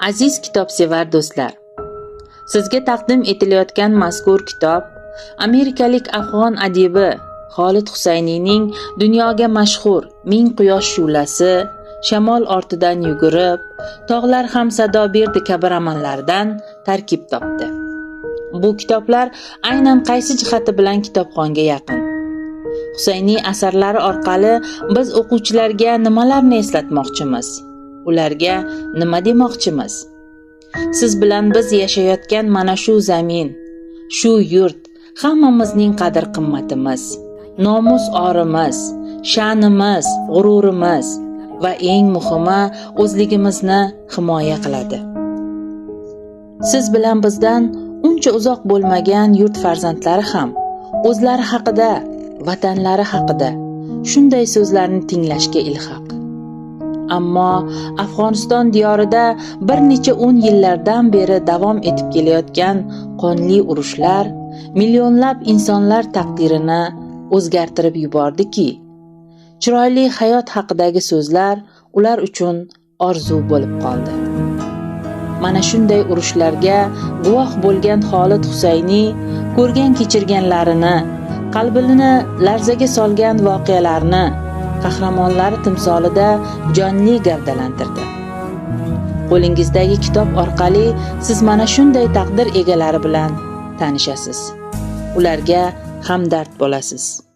Aziz kitobsevar do'stlar, sizga taqdim etilayotgan mazkur kitob amerikalik afg'on adibi Xolid Husayniyning dunyoga mashhur Ming quyosh shu'lasi, Shamol ortidan yugurib, Tog'lar ham sado berdi kabi romanlaridan tarkib topdi. Bu kitoblar aynan qaysi jihati bilan kitobxonga yaqin? Husayniy asarlari orqali biz o'quvchilarga nimalarni eslatmoqchimiz? Ularga nima demoqchimiz? Siz bilan biz yashayotgan mana shu zamin, shu yurt hammamizning qadr-qimmatimiz, nomus orimiz, sha'nimiz, g'ururimiz va eng muhimi o'zligimizni himoya qiladi. Siz bilan bizdan uncha uzoq bo'lmagan yurt farzandlari ham o'zlari haqida, vatanlari haqida shunday so'zlarni tinglashga ilhaq. Ammo Afg'oniston diyorida bir necha o'n yillardan beri davom etib kelayotgan qonli urushlar millionlab insonlar taqdirini o'zgartirib yubordiki, chiroyli hayot haqidagi so'zlar ular uchun orzu bo'lib qoldi. Mana shunday urushlarga guvoh bo'lgan Xolid Husayniy ko'rgan kechirganlarini, qalbini larzaga solgan voqealarni qahramonlari timsolida jonli gavdalantirdi. Qo'lingizdagi kitob orqali siz mana shunday taqdir egalari bilan tanishasiz. Ularga hamdard bo'lasiz.